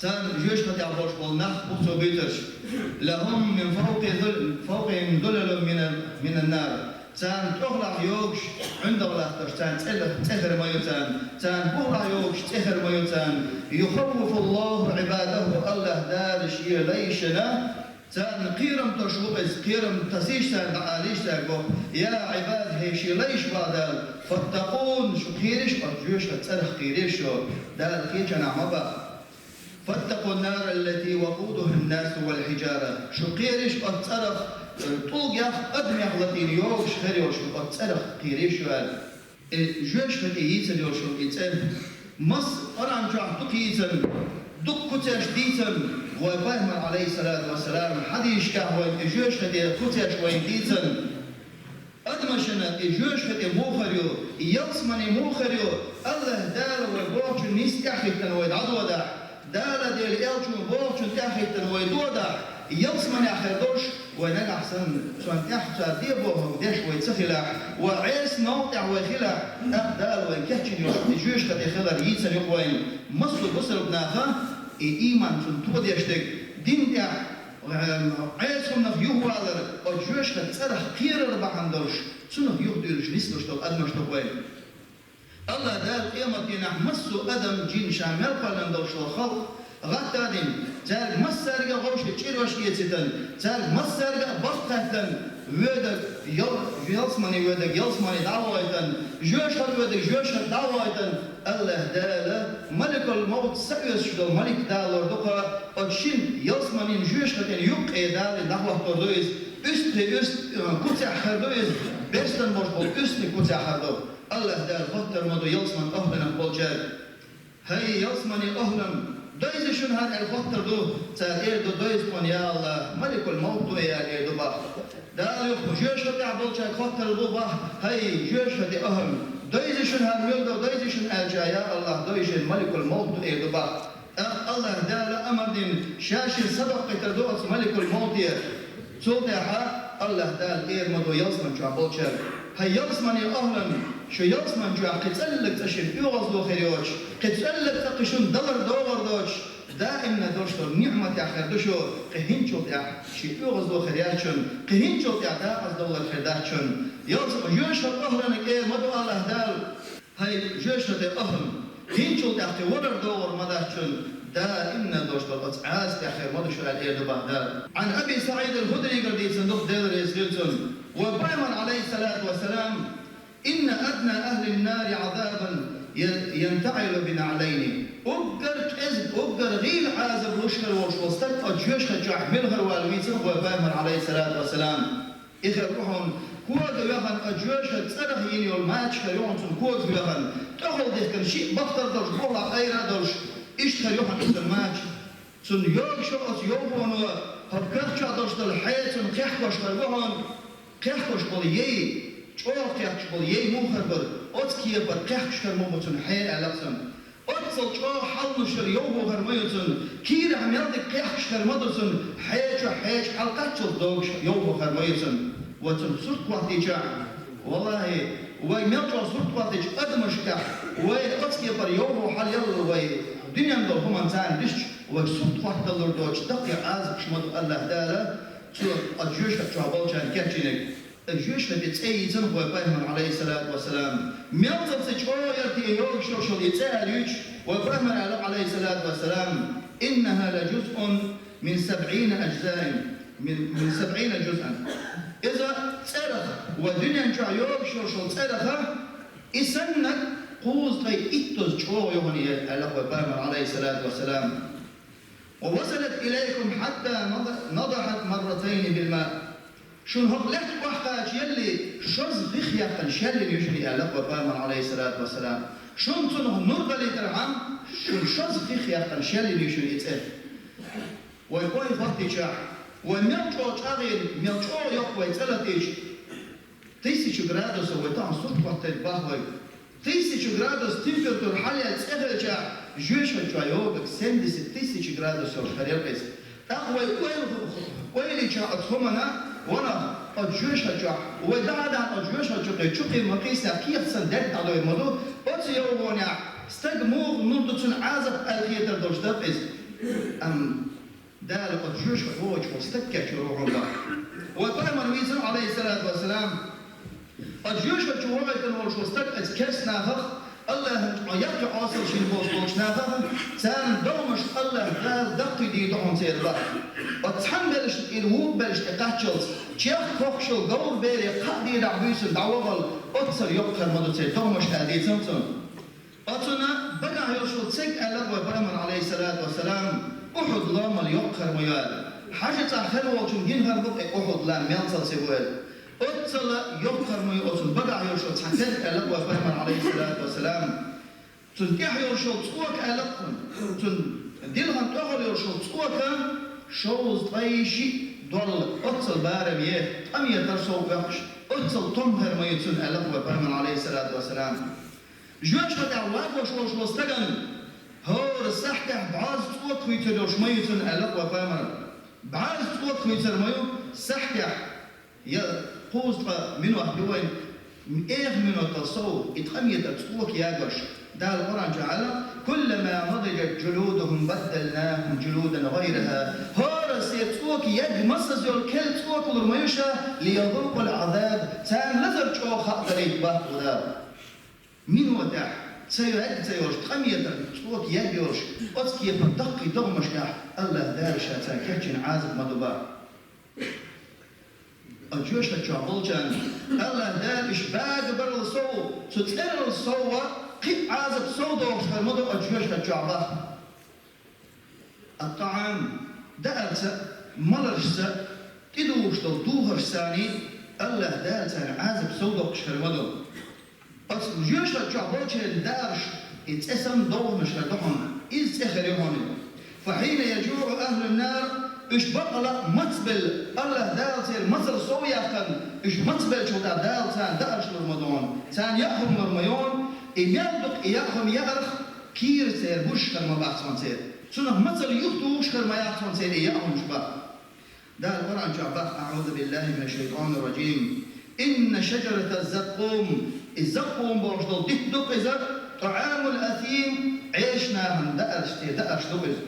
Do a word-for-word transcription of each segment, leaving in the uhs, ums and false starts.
Царна жоьжахати тӀехь болуш болу нах бу цо буьйцурш: «لهم من فوق ذل-، فوقهم ظلل من ال-، من النار». Царна тӀехула йогуш, ӀиндагӀ латтош, царна цӀе-, цӀе хир ма ю царна. Царна буьхула йогуш, цӀе хир ма ю царна. «يخوف الله عباده», АллахӀ Дала Шен лайшна, царна кхерам тосуш ву иза, кхерам тасийша царна, дӀаалийша цаьрга боху: «يا عباد», хӀей Шен лайш, боху Дала, «فاتقون», шу кхерийша оцу жоьжахати цӀарах, кхерийша шу, Дала кхечанхьа ма баха. «فاتقوا النار التي وقودها الناس والحجارة». Шу кхерийша оцу цӀарах, э, тӀулгех, адамех латийна йогуш хир йолуш оцу цӀарах кхерийша шу аьлла. И жоьжахати йийцар йолуш йолу и цӀе, масса Къуръан чохь дукха йийцина, дукха куьцаш дийцина, вай Пайхамар, Ӏалайхиссалату вассалам, хьадисашкахь вайна и жоьжахати куьцаш вайна дийцина. Адамашна и жоьжахати муха хир ю, и ялсамани муха хир ю, АллахӀ Дала вай бохучун нийса тӀаьхьахӀиттина вай дӀадодахь, Дала, Делан элчано бохучун тӀаьхьахӀиттина вай додахь, ялсаманехь хир долуш, вай нагахь санна, цунна тӀаьхьа цара де бохург деш вай ца хилахь, вай Ӏеса новкъа тӀехь вай хилахь, тӀаккха Дала вайна кечйина йолуш и жоьжахати хилар йийцар ю-кх вайна. Массо а бусалба наха и ийман цунна тодеш дерг, дин тӀехь, эм, Ӏеса хӀуманах юхавалар, оцу жоьжахати цӀарах кхерар бахьана долуш, цунах юхадуьйлуш нислуш долу адамаш ду-кх вай. АллахӀ Дала къематдийнахь массо а адам, жин, ша мел кхоьллина долуш долу халкъ гӀатта а дина, цаьрга массаьрга а вовшийн чӀирош эцийтина, цаьрга массаьрга а бакъ хаьттина, воьдург ял-, ялсамане, воьдург ялсамане дӀа а войтина, жоьжахати воьдург жоьжахати дӀа а войтина, АллахӀ Дала маликул-мовт, са оьцуш долу малик далор ду-кх, оцу шина ялсаманин, жоьжахатин юккъе далийна дӀахӀоттор ду иза, уьстагӀий уьст-, э, куцехь хир ду иза, берстан болуш болу уьстагӀий куцехь хир ду. АллахӀ Дала хоттур ма ду ялсаманин охӀланах болчаьрга: «ХӀай ялсаманин охӀлан, дойзий шуна хӀара?» — аьлла хоттур ду. Цара эр ду: «Дойза тхуна, я АллахӀ, маликул-мовт ду», — аьлла эр ду боху. Дала юха жоьжахатехь болчаьрга хоттур ду боху: «ХӀай жоьжахатин охӀлан, дойзий шуна хӀара мила ду, дойзий шуна?» — аьлча, «Я АллахӀ, дойзий шуна, маликул-мовт ду», — эр ду боху. ТӀаккха АллахӀ Дала амар дина, ша шен са доккхуьйтур ду оцу маликул-мовте. Цул тӀаьхьа АллахӀ Дала эр ма ду ялсамани чохь болчаьрга: «ХӀай ялсаманин охӀлан, шу ялсамани чохь кхин цӀеллиг цкъа шуна оьгӀазло хир йоцуш, кхин цӀеллиг цкъа кхин шуна далар догӀур доцуш, даимна долуш долу ниӀматехь хир ду шу, кхин хӀинцачул тӀаьхьа шуна оьгӀазло хир яц шуна, кхин хӀинцачул тӀаьхьа декъаза довлар хир дац шуна». Ялсамани, жоьжахатин охӀланиг эр ма ду АллахӀ Дала: «ХӀай жоьжахатин охӀлан, хӀинцачул тӀаьхьа кхин валар догӀур ма дац шуна, даимна долуш долу оцу Ӏазапехь хир ма ду шу», — аьлла эр ду боху Дала. Ӏан Аби СаӀид ал-Худрийгара дийцина ду-кх, Дела реза хуьлда цунна, вай Пайхамар, Ӏалайхиссалату вассалам: «إن أدنى أهل النار عذابا ي-، ينتعل بنعلين». Уггар кӀезиг, уггар гӀийла Ӏазап луш хир волуш волу стаг оцу жоьжахати чохь мила хир ву аьлла вийцина вай Пайхамар, Ӏалайхиссалату вассалам. И хир ю хьуна, кога вехана, оцу жоьжахатин цӀарах йина йолу мачаш хир ю хьуна цуьнан кога вехана, тӀехула дихкина шиъ бахтар долуш, бухахь айра а долуш, иштта хир ю хьуна цуьнан мачаш. Цунна йогуш йолу оцу йовхоно хӀокху карча чохь долуш долу хье цунна кхехкош хир ю хьуна, кхехкош болу яй, чӀогӀа кхехкаш болу яй муха хир бара, оцу кепара кхехкаш хир ма бу цунна хье, аьлла цунна. Оццул чӀогӀа хьаланаш йолу йовхо хир ма ю цунна, кийрахь мел дика кхехкаш хир ма ду цунна, хье чохь хье чу хьалакхаччалц догуш йовхо хир ма ю цунна. Вай цунах сурт хӀоттийча, валлахӀи, вай мел чӀогӀа сурт хӀоттийча адамашкахь, вай оцу кепара йовхо хьалаялла вай дуьненна долу хӀуманна царна дисча, вай сурт хӀотталур доцуш даккхий Ӏазапаш ма ду АллахӀ Дала цо оцу жоьжахати чохь болчарна кечйинарг. Жоьжахатин цӀе йийцина вай Пайхамар, Ӏалайхиссалату вассалам. Мел ца ца чӀогӀа яра те йогуш йолу и цӀе аьлла юьйцуш, вай Пайхамар аьлла, Ӏалайхиссалату вассалам: «إنها لجزء من سبعين أجزاء، من، من سبعين جزءا». Иза цӀерах, вай дуьнен чохь йогуш йолу цӀерах, и саннарг кхузткъе иттаза чӀогӀа ю хьуна и, аьлла вай Пайхамар, Ӏалайхиссалату вассалам. «ووصلت إليكم حتى نض-، نضحت مرتين بالماء». Шуна хӀокху лаьттах охьакхача елли шозза хих яьккхина шеллина ю шуна и, аьлла вай Пайхамар, Ӏалайхиссалату вассалам. Шуна цунах нур далийтархьама, шуна шозза хих яьккхина шеллина ю шуна и цӀе. Вай къой хӀоттийча, вай мел чӀогӀа чӀагӀйина, мел чӀогӀа йоккха вай цӀе латийча, тысяча градусов вай тахана сурт хӀоттийна боху вай. Тысяча градус температура хьалаелла цӀе хилча, жоьжахати чохь йогург семьдесят тысяч градус йолуш хир яра иза. ТӀаккха вай ойла, ойла йича оцу хӀуманна, ванах, оцу жоьжахати чохь, вай дахьа-дахьа оцу жоьжахати чу кхин, чу кхин ма кхийсинехь, кехат санна дерг дӀадойр ма ду, оцу йовхонехь стаг муха нур ду цунна Ӏазап аьлла хетар долуш дара иза. Амма Дала оцу жоьжахате вогӀуш волу стаг кечвар ву хьуна боху. Вай пайхамар вийцира, Ӏалайхиссалату вассалам, оцу жоьжахате чу вогӀуьйтуш волуш волу стаг оцу керста нахах, Аллахьан чӀогӀа яккхий Ӏесалла шина болуш болчу нахах, царна догӀмаш Аллахь Дала даккхийдийр ду хьуна церан боху. Оцу цхьана белшна, и вукху белшна тӀе кхаччалц, чехка хӀокхуш йолу говр бере кхаа дийнахь буьйсанна дӀавогӀал, оццул йоккха хир ма ду церан догӀмаш аьлла дийцина цунна. Оцунна багахь йолуш волу церг аьлла вай пайхамар, Ӏалайхиссалату вассалам, Ухьуд ломал йоккха хир ма ю аьлла. Хьажа цӀахь хир волчун гина хир бу-кх и Ухьуд лам мел ца сиво аьлла. Оццул йоккха хир ма ю оцунна багахь йолуш волу цхьа церг аьлла вай пайхамар, Ӏалайхиссалату вассалам. Цунна тӀехь йолуш волу цӀока аьлла-кх, цунна дилхьан тӀехула йолуш волу цӀока шовзткъе шиъ долла оццул барам е, ткъа метр сов оьккхуш, оццул том хир ма ю цунна аьлла вай пайхамар, Ӏалайхиссалату вассалам. Жоьжахатехь вагош волуш волу стагана хӀора сахьтехь бӀозза цӀока хуьйцур йолуш ма ю цунна аьлла вай пайхамар. БӀозза цӀока хуьйцур ма ю сахьтехь, я кхузткъа минот ю вайн, эха минотал сов и ткъа метр цӀока ягош. Дала Къуръан чохь аьлла: «Куллама надижат жулудухум баддалнахум жулудан гӀайраха». ХӀора сахьтехь цӀока ягга массаза йолу керла цӀока лур ма ю ша, лиязукъул Ӏазаб, царна лазар чӀогӀа хаа далийта боху Дала. Минотехь ца ягга ца йолуш, ткъа метр цӀока ягга йолуш, оцу кепара даккхий догӀмашкахь Аллахь Дала ша царна кечйина Ӏазап ма ду боху. Оцу жоьжахати чохь болчарна Аллахь Дала уьш багабарал сов, цу цӀерал сов кхин а Ӏазап сов дохуш хир ма ду оцу жоьжахати чохь боху. Ат-таӀам, даарца, маларшца, тӀедугӀуш долу духаршцаний Аллахь Дала царна Ӏазап сов доккхуш хир ма ду. Оцу жоьжахати чохь болчеран даарш и цӀе санна довханаш хир ду хьуна, иза цӀе хир ю хьуна. Фа хьина яжуӀу ахӀлун нар, уьш бакъала а мацбелла, Аллахь Дала церан мацалла сов яьккхина, уьш мацбеллачул тӀаьхьа Дала царна даарш лур ма ду хьуна, царна яа хӀума лур ма ю хьуна, и мел ду-кх и яа хӀума яарх, кийра церан гуш хир ма бац хьуна церан. Цунах мацалла юхатухуш хир ма яц хьуна церан и яа хӀумаш боху. Дала Къуръан чохь боху: «АӀузу биллахи минаш шайтӀанир ражим. Инна шажаратаз заккъум». И заккъум бохуш долу дитт ду-кх иза, тӀаӀамул асим, Ӏеша нахана даарш, церан даарш ду-кх иза.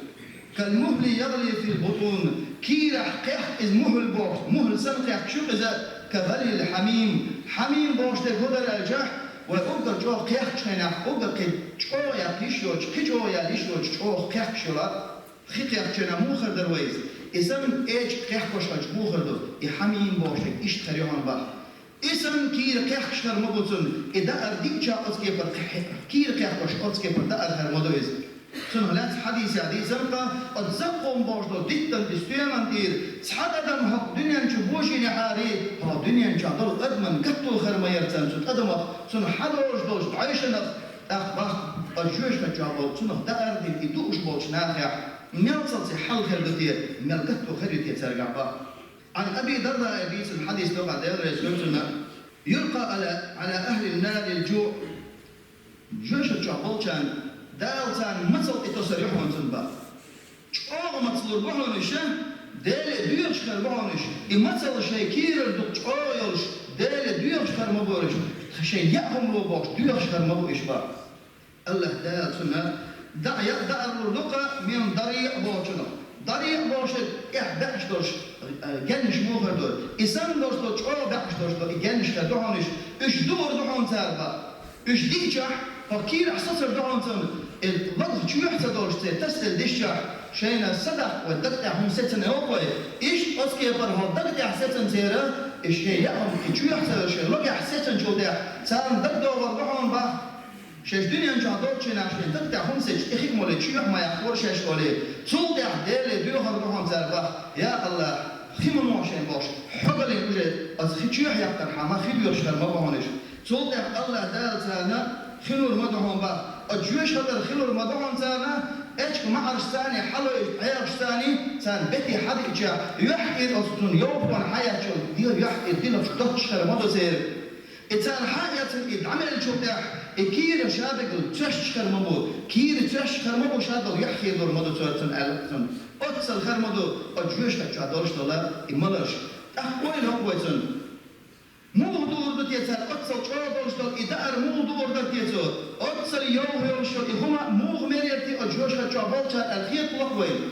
Кал мухли ягӀли фил бутун. Кийрахь кхехка иза мухӀл бохуш, мухӀл санна кхехкаш ю-кх иза, ка гӀалйил хьамим. Хьамим бохуш дерг хӀун дара аьлча, вай уггар чӀогӀа кхехкачу хенахь, уггар кхин чӀогӀа яккха йиш йоцуш, кхин чӀогӀа яла йиш йоцуш, чӀогӀа кхехкаш йолу. Хи кхехкачу хенахь муха хир ду вай иза? И санна эчиг кхехкош хилча муха хир ду? И хьамим бохуш дерг иштта хир ю хьуна боху. И санна кийра кхехкаш хир ма бу цунна, и даар диъча оцу кепара кхе-, кийра кхехкош оцу кепара даар хир ма ду иза. Цунах лаьцна хьадисехь дийцина-кх, оцу заккъум бохуш долу диттан и стоьман тӀера цхьа тӀадам хӀокху дуьнен чу божийнехьарий, хӀокху дуьнен чохь долу адаман гатдолу хир ма яра царна цу тӀадамах, цунах хьадолуш долчу дӀайшанах, тӀаккха боху, оцу жоьжахати чохь болу цунах даар дина и дууш болчу нахехь, мел цалций хьал хир ду те, мел гатто хир ю те цаьргахь боху. Ӏан Аби Дардаъ дийцина хьадис ду-кх, Дела реза хуьлда цунна: «Юлкъа Ӏала, Ӏала ахӀлин нарил жуӀ». Жоьжахати чохь болчарна Дала царна мацалла тӀе тосур ю хьуна цунна боху. ЧӀогӀа мацалла лур бу хьуна уьш, Деле доьхуш хир бу хьуна уьш. И мацалла шайн кийрара дукха чӀогӀа йолуш, Деле доьхуш хир ма бу уьш, шайн яа хӀума ло бохуш доьхуш хир ма бу уьш боху. Аллахь Дала цунна даа яа даар лур ду-кх, мин дариъ бохучунах. Дариъ бохуш дерг тӀехь баьӀаш долуш, э, геннаш муха хир ду. И санна долуш долу чӀогӀа баьӀаш долуш долу и геннаш хир ду хьуна уьш. Уьш дуур ду хьуна цара боху. Уьш диъчахь, хӀокху кийрахь соцур ду хьуна цунна, и логах чоьхь ца долуш, церан тасаделла дисчахь, шайна садаккха вай даг тӀехь хӀума сецна йогӀу вай. Иштта оцу кепара хӀокху даг тӀехь сецна церан, и шайн яа хӀума и чоьхь ца йолуш, шайн логехь сецначул тӀехь, царна дагадогӀур ду хьуна боху. Шаьш дуьнен чохь долчу хенахь шайн даг тӀехь хӀума сецча, и хи а молий, чоьхь ма яккхара шаьш олий. Цул тӀаьхьа Деле доьхур ду хьуна цара боху: «Я Аллахь, хи ма мо шайна бохуш, хьо галийна уже, аса хи чоьхь яьккхархьама, хи доьхуш хир ма бу хьуна уьш». Цул тӀаьхьа Аллахь Дала царна хи лур ма ду хьуна боху. Оцу жоьжахатара хи лур ма ду хьуна царна, эчиг маӀаршцаний, хьалойш Ӏехашцаний, царна бете хьадиъча, юьхь тӀера оцу цунна йовхо хьаэцча, юьхь тӀера динарш доцуш хир ма ду церан. И цара хьаэцна и дӀамеллачул тӀаьхьа, и кийра шадагал цоьшча хир ма бу, кийра цоьшча хир ма бу, шадагал юьхь хилур ма ду цара цунна аьлла цунна. Оццул хир ма ду оцу жоьжахати чохь долуш долу и маларш. ТӀаккха ойла хӀокху вай цунна. Муха дуур ду те цара оццал чӀогӀа долуш долу и даар, муха дуур дара те цо? Оццал йовха йолуш йолу и хӀума муха мер яра те оцу жоьжахати чохь болчара аьлла хеталахь вайна.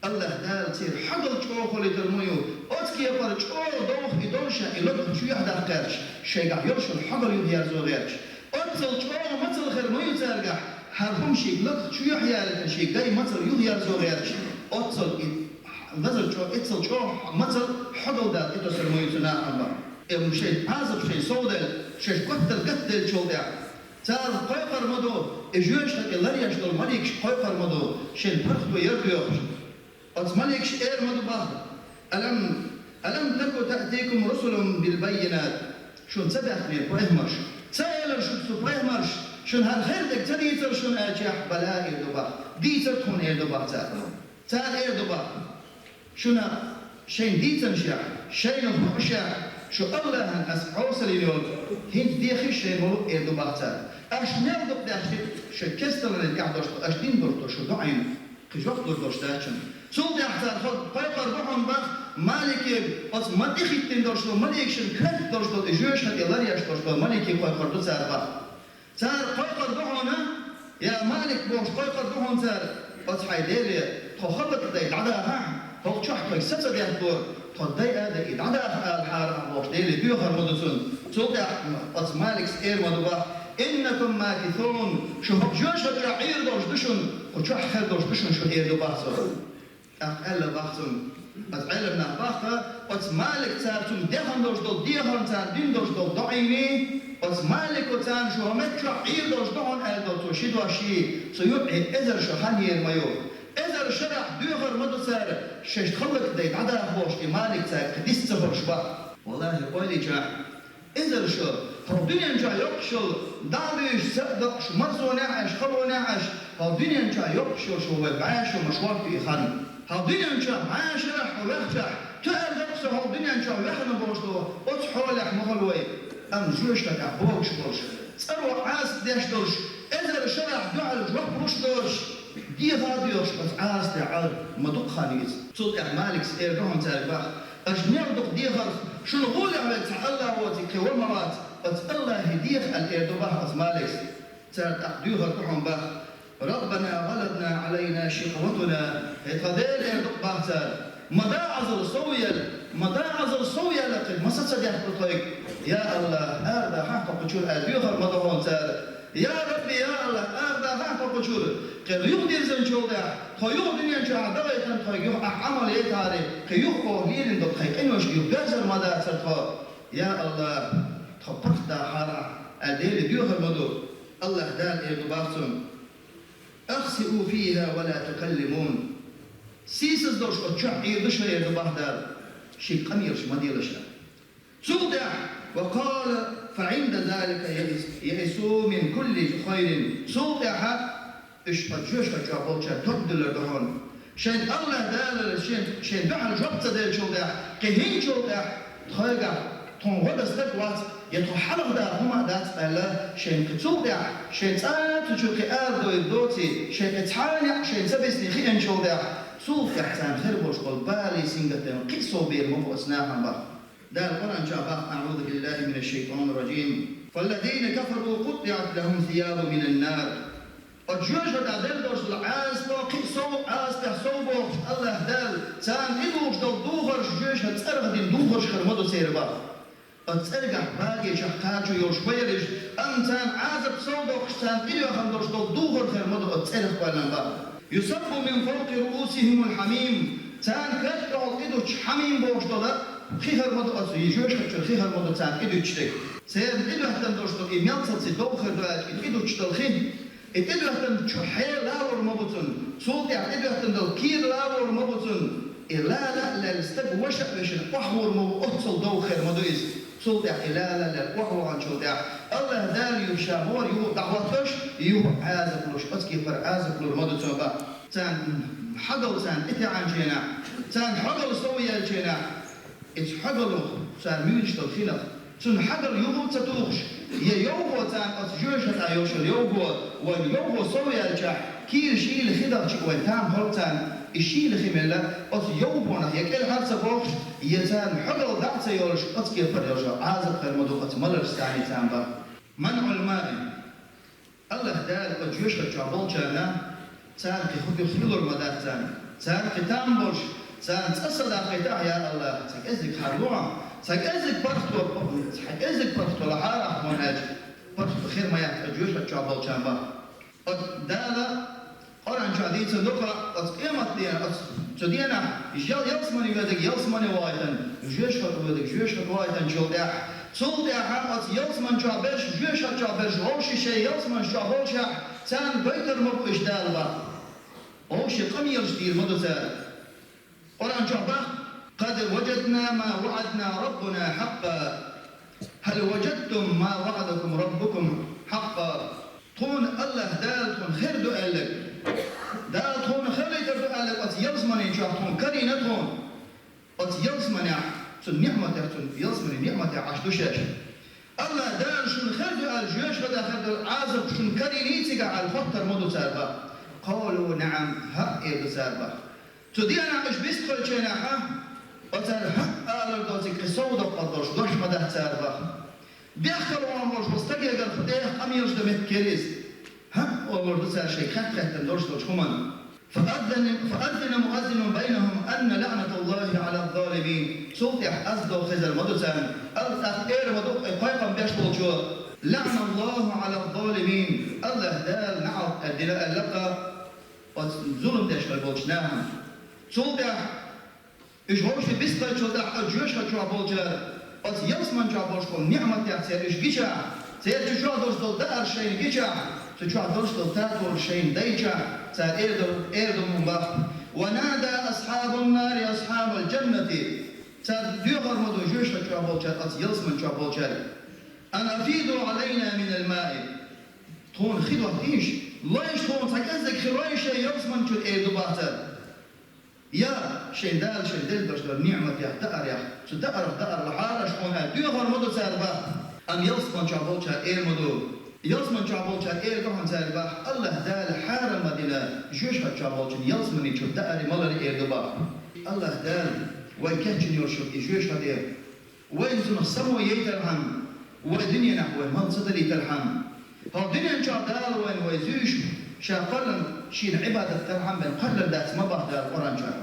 АллахӀ Дала церан хьогалла чӀогӀа хилийтар ма ю, оцу кепара чӀогӀа довха и долуш а, и лакха чоьхьа даккха гӀерташ, шайгахь йолуш йолу хьогалла юхаерзо гӀерташ. Оццал чӀогӀа мацалла хир ма ю цаьргахь, хӀара хӀума шега лакха чоьхьа ялийтина, шега гай мацалла юхаерзо гӀерташ. Оццал и лазар чӀо-, эццал чӀогӀа мацалла хьогалла Дала тӀетосур ма ю цу нахана. Э, шайн Ӏазап шайн совдаьлла, шаьш готтар гатделлачул тӀаьхьа. Цара кхойкхур ма ду, и жоьжахати тӀе ларъеш долу маликаш кхойкхур ма ду, шайн паргӀато яр доьхуш. Оцу маликаша эр ма ду боху: «Алам, алам таку таътикум русулун билбаййинат?» Шуна ца баьхкинера пайхамарш? Ца элира шуьга цу пайхамарша, шуна хӀара хир дерг ца дийцира шуна аьлча? «Бала», эр ду боху, дийцира тхуна, эр ду боху цара. Цара эр ду боху: «Шуна шайн дийцинчехь, шайна хуушехь, шу АллахӀан аса Ӏесалла йина йолу, хӀинца дехийша шайна ма луъу», эр ду боху цара. Аша мел дукха даьхкича, шайн кесталан тӀехь долуш ду, аша дина долуш ду шу доӀина. Кхин жоп лур долуш дац шуна. Цул тӀаьхьа цара кхойкхур ду хьуна боху малике, оцу ма тӀехӀиттина долуш долу маликашна коьрта долуш долу и жоьжахати тӀе ларъеш долуш долу малике кхойкхур ду цара боху. Цара кхойкхур ду хьуна, я Малик бохуш, кхойкхур ду хьуна цара, оцу хьайн Деле, тхо хӀаллакдай дӀадахахь, хӀокху чохь тхоьга са ца детталора, тхо дай а дай и дӀадахахь алахьара ахь бохуш, Деле доьхур ма ду цунна. Цул тӀаьхьа оцу Малика эр ма ду боху: «Иннакум макисун, шу хӀокху жоьжахати чохь Ӏийр долуш ду шуна, кху чохь хир долуш ду шуна шу», эр ду боху цо. ТӀаккха аьлла боху цунна, оцу Ӏеламнаха боху, оцу Малика цара цунна дехна долуш долу дехар, цара дина долуш долу доӀийна, оцу Малико царна шу хӀокху метта чохь Ӏийр долуш ду хьуна аьлла долу цо ши дош йий, цу юкъе эзар шо хан йийр ма ю. Эзар шарахь доьхур ма ду цара, шаьш хӀаллакдай дӀадаха бохуш, и Малик цаьрга кхин дис ца хуьлуш боху. Валлахи, ойла йича, эзар шо, хӀокху дуьнен чохь йоккхуш йолу, дӀа а буьйсуш, са а доккхуш, марзонехь а Ӏаш, халонехь а Ӏаш, хӀокху дуьнен чохь йоккхуш йолу шо вай бӀе шо ма шорта ю и хан. ХӀокху дуьнен чохь бӀе шарахь хьо ваьхчахь, тоьар дара со хӀокху дуьнен чохь ваьхна бохуш долу, оцу хьолехь ма хуьлу вай. Амма жоьжахатехь богуш болуш, цӀаро Ӏазап деш долуш, эзар шарахь дуьхьал жоп луш доцуш, деха а доьхуш, оцу Ӏазапе Ӏар ма дукха хан ю иза. Цул тӀаьхьа Малика эр ду хьуна цаьрга боху: «Аша мел дукха дехарх, шуна гӀолехь верг цхьа АллахӀ воцург кхин ван ма вац, оцу АллахӀе деха», аьлла эр ду боху оцу Малика. Цара тӀаккха доьхур ду хьуна боху: «Раббана гӀалабат гӀалайна шикъватуна». ХӀей тхан Дела, эр ду боху цара, ма дӀа Ӏазап сов яьлла, ма дӀа Ӏазап сов яьлла, кхин ма са ца детталора тхоьга. Я АллахӀ, арадахахь тхо кху чуьра аьлла доьхур ма ду хьуна цара. Я Рабби, я АллахӀ, арадахахь тхо кху чуьра. Кхин юхадирзинчул тӀаьхьа, тхо юха дуьнен чохь дӀагӀайтина, тхоьга юха ахь Ӏамал яйтахьара, кхин юха оха лелийна долу тхайн къиношка юха берзар ма дацара тхо. Я АллахӀ, тхо паргӀатдахахьара ахь, аьлла Деле доьхур ма ду. АллахӀ Дала эр ду боху цунна: «Ахсиу фиха ва ла тукаллимун». Сийсаз долуш оцу чохь Ӏийр ду шо, эр ду боху Дала, шега къамелаш ма делаш аьлла. Цул тӀаьхьа: «Ва къала фа гӀинда залика яис-, яису мин кулли хайрин». Цул тӀаьхьа уьш оцу жоьжахати чохь болчара товш дуьллур ду хьуна. Шайн АллахӀ Дала шен, шен дуьхьал жоп ца деллачул тӀаьхьа, кхин хӀинцачул тӀаьхьа тхоьгахь тхуна гӀо дан стаг вац, я тхо хьалха даха хӀума а дац аьлла, шайн кхин цул тӀаьхьа, шайн цӀа а цу чуьра кхин арадойла доций, шайн кхин цхьа а некъ шайн ца бисний хиъначул тӀаьхьа, цул тӀаьхьа царна хир болуш болу балий сингаттам кхин а сов бер ма бу оцу нахана боху. Дала Къуръан чохь боху: «АӀузу биллахӀи минаш-шайтӀанир-ражим. Фаллазина кафару къуттӀиӀат лахӀум сиябун минан-нар». Оцу жоьжахатехь делла долуш долу Ӏазапо кхин а сов, Ӏазапехь сов бохуш АллахӀ Дала, царна тӀедухуш долу духарш, жоьжахати цӀарах дина духарш хир ма ду церан боху. Оцу цӀергахь баге чохь кхачо йолуш ма яра уьш, амма царна Ӏазап сов доккхуш, царна тӀедоьхна долуш долу духар хир ма ду оцу цӀерах кхоьллина боху. «Юсаббу мин фавкъи руусихӀимул хьамим». Царна коьрта тӀехула тӀедуьтуш хьамим бохуш долу хи хир ма ду оцу, и жоьжахати чуьра хи хир ма ду царна тӀедуьтуш дерг. Церан тӀедоьттина долуш долу и мел ца ца довха хир ду аьлча, и тӀедуьтуш долу хи, и тӀедоьттина чу хье лалур ма бу цунна. Цул тӀаьхьа тӀедоьттина долу кийра лалур ма бу цунна. И лала а лаьлла, стаг ваша а вешина, охьавур ма ву, оццул довха хир ма ду иза. Цул тӀаьхьа и лала а лаьлла охьаваханчул тӀаьхьа, АллахӀ Дала юха ша хӀора юха дӀахӀоттош, юха Ӏазап луш, оцу кепара Ӏазап лур ма ду цо боху. Царна хьогалла царна тӀетаьӀначу хенахь, царна хьогалла сов яьллачу хенахь, иза хьогалла цара муьйлуш долу хинах, цунна хьогалла юха а ца тухуш, я йовхо царна оцу жоьжахатехь йолуш йолу йовхо, вайн йовхо сов яьлчахь, Кийра шийла хи дахча вайн там хӀорцарна, и шийла хи мелла, оцу йовхонах я кӀелхьара ца бохуш, я царна хьогалла дӀа а ца йолуш, оцу кепара йолуш Ӏазап хир ма ду оцу маларш царна царна бара. МанӀул маи. АллахӀ Дала оцу жоьжахати чохь болчарна, царна кхин хӀун дуьхьа хилур ма дац царна. Царна кхин там болуш, царна цкъа са даккхийтахь, я АллахӀ, цхьа кӀеззиг хьарло, цхьа кӀеззиг паргӀато, цхьа кӀеззиг паргӀато лахьара ахь хьуна аьлча, паргӀато хир ма яц оцу жоьжахати чохь болчарна бара. Оцу Дала Къуръан чохь дийцина ду-кх, оцу къематдийнахь, оцу цу денахь ял-, ялсамане воьдург ялсамане вахийтина, жоьжахати воьдург жоьжахати вахийтинчул тӀаьхьа, цул тӀаьхьа оцу ялсамани чохь берш, жоьжахати чохь берш, вовшийн шайн ялсаманаш чохь болчехь, царна гойтур ма бу уьш Дала бах. Вовшийн къамелаш дийр ма ду цара. Къуръан чохь бах: «Къад ваджадна ма ваӀадна раббуна хьакъкъа. Хьал ваджадтум ма ваӀадакум раббукум хьакъкъа». Тхуна АллахӀ Дала тхуна хир ду аьлларг, Дала тхуна хилийтар ду аьлларг оцу ялсамани чохь тхуна карийна тхуна. Оцу ялсаманехь, цу ниӀматех, цу ялсамани ниӀматехь Ӏаш ду шаьш. АллахӀ Дала шуна хир ду аьлла, жоьжахатех хир долу Ӏазап шуна карийний цигахь аьлла, хоттур ма ду цара бах. Къалу наӀам, хӀаъ, эр ду цара бах. Цу денахь уьш бистхуьлучу хенахь, оцара хӀаъ алар доцург кхин сов доккхур долуш дош ма дац цара бах. Бехкала вахана волуш волу стагегара кху тӀехь къамелаш дан меттиг яра иза. ХӀаъ, олур ду цара шайга хатта-хаттана долуш долчу хӀуманна. فأذن، فأذن مؤذن بينهم أن لعنة الله على الظالمين. Цул тӀаьхьа аз дов хезар ма ду царна, аз тӀаккха эр ма ду кхойкхам беш болчо: «لعن الله على الظالمين». АллахӀ Дала наӀалт дина аьлла-кх оцу зулам деш хир болчу нахана. Цул тӀаьхьа уьш вовшийн бистхуьлучул тӀаьхьа оцу жоьжахати чохь болчара, оцу ялсамани чохь болуш болу ниӀматех церан уьш гичахь, церан цу чохь долуш долу даарш шайна гичахь, цу чохь долуш долу татолаш шайна дайчахь, цара эр ду, эр ду хӀума бах: «ونادى أصحاب النار أصحاب الجنة». Цара доьхур ма ду жоьжахати чохь болчара оцу ялсамани чохь болчаьрга: «أن أفيضوا علينا من الماء». Тхуна хи доттийша, лойша тхуна цхьа кӀеззиг хи лойша шайн ялсамани чуьра, эр ду бах цара. Я шайн Дала шайн делла долуш долу ниӀматех, даарех, цу даарах даар лахьара аш хьуна аьлла, доьхур ма ду цара бах. Амма ялсамани чохь болчара эр ма ду. Ялсамани чохь болчара эр ду хьуна цара бах: АллахӀ Дала хьарам ма дина, жоьжахати чохь болчун ялсамани чу дааре, маларе эр ду бах. АллахӀ Дала вай кечйина йолуш йолу и жоьжахати, вайна цунах само яйтархьама, вай дуьненахь вай мала ца далийтархьама. ХӀокху дуьнен чохь Дала вайна вай зуьйш, Ша кхоьллина, Шена Ӏибадат дархьама бен кхоьллина дац ма бах Дала Къуръан чохь.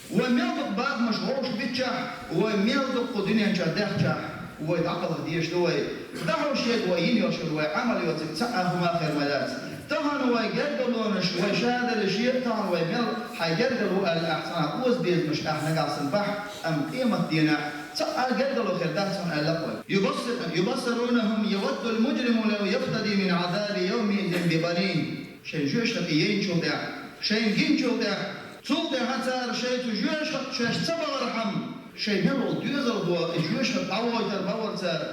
Вай мел дукха бахамаш вовшах биччахь, вай мел дукха кху дуьнен чохь даьхчахь, вай дӀакхалха дезаш ду вай. ДӀахьош ерг вай йина йолуш йолу вай Ӏамал йоцург цхьа а хӀума хир ма дац. Тахана вай гергарлонаш, вай шадерриш, тахана вай мел хьайн гергарло аьлла ахь цхьана озабезамаш ахь нагахь санна бахь, амма къематдийнахь цхьа а гергарло хир дац хьуна аьлла-кх вай. يبصر، يبصرونهم يود المجرم لو يفتدي من عذاب يومئذ ببنيه. Шайн жоьжахати яйначул тӀаьхьа, шайна гиначул тӀаьхьа, цул тӀаьхьа цара шайн цу жоьжахати шаьш ца бахархьама, шайн мел волу доьзалхо и жоьжахати дӀавохуьйтур ма вара цара.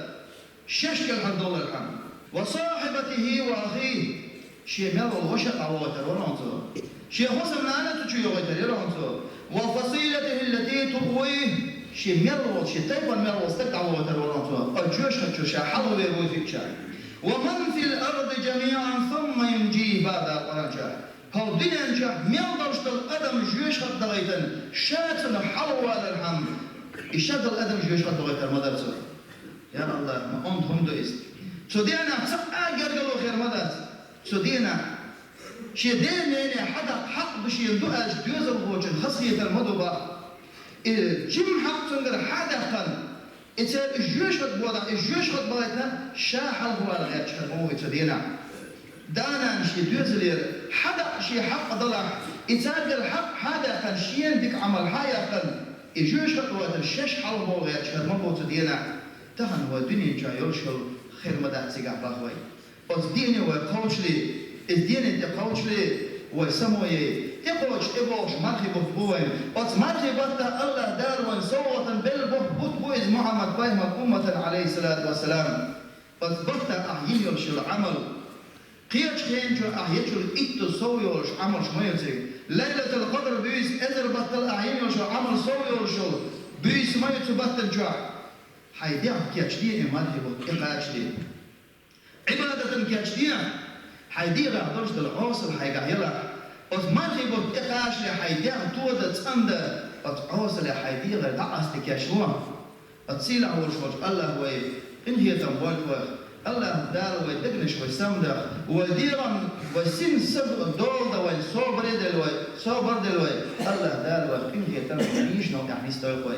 Шаьш кӀелхьардовлархьама. وصاحبته وأخيه. Шен мел волу ваша а дӀавохуьйтур вара хьуна цо. Шен хӀусамнана а цу чу йохуьйтур яра хьуна цо. وفصيلته التي تؤويه. Шен мел волу, шен тайпана мел волу стаг дӀавохуьйтур вара хьуна цо. Оцу жоьжахати чуьра ша хьалхавер вуй хиъча. ومن في الأرض جميعا ثم ينجيه, бах Дала Къуръан чохь. ХӀокху дуьнен чохь мел долуш долу адам жоьжахати дахийтина, ша цунах хьалхавалархьама, и ша долу адам жоьжахати дахийтур ма дара цо. Я АллахӀ, ма онда хӀума ду иза. Цу денахь цхьа а гергарло хир ма дац. Цу денахь шен ден-нене хьадаккха хьакъ ду шена ду аьлча доьзалхочун хазахетар ма ду бах. И жима хьакъ цуьнгара хьадаьккхина, и церан и жоьжахати бодахь, и жоьжахати бахийтина, ша хьалхавала гӀерташ хир ма ву и цу денахь. Да-нана шен доьзалера хьадаккха шен хьакъ далахь, и цаьргара хьакъ хьадаьккхина, шена дика Ӏамал хьаяьккхина, и жоьжахати бахийтина шаьш хьалхавала гӀерташ хир ма бу цу денахь. Тахана вай дуьнен чохь йолуш йолу хир ма дац цигахь бах вай. Оцу дене вай кхочушде, иза дене тӀе кхочушде, вай само яй, тӀекхочуш, тӀебогӀуш мархи бутт бу вайн. Оцу мархи баттахь АллахӀ Дала вайн совгӀатана белла бутт бу иза Мухьаммад пайхамар умматана, Ӏалайхиссалату вассалам. Оцу баттахь ахь йина йолуш йолу Ӏамал, кхечу хенан чохь ахь ечул иттаза сов йолуш Ӏамалш ма ю цига. Лайлатул-Къадр буьйса эзар баттал ахь йина йолуш йолу Ӏамал сов йолуш йолу буьйса ма ю цу баттана чохь. Хьайн дегӀ кечде и мархи бутт, тӀекхачаде. Ӏибадатан кечдехь, хьайн дегӀах долуш долу Ӏосал хьайгахь ялахь, Оцу мархий бутт тӀекхачале хьайн дегӀ тодан, цӀандан, оцу Ӏосале хьайн дегӀ дӀакъастийта кийчло. Оцу сийлахь волуш волчу АллахӀа вай къинхетам бойла вайх. АллахӀа Дала вай дегнаш вай самадахь, вай дегӀан, вай син саг дола дан вайна собаре делла вай, собар делла вай. АллахӀа Дала вайх къинхетам, нийсонал тӀехь нисдойла вай.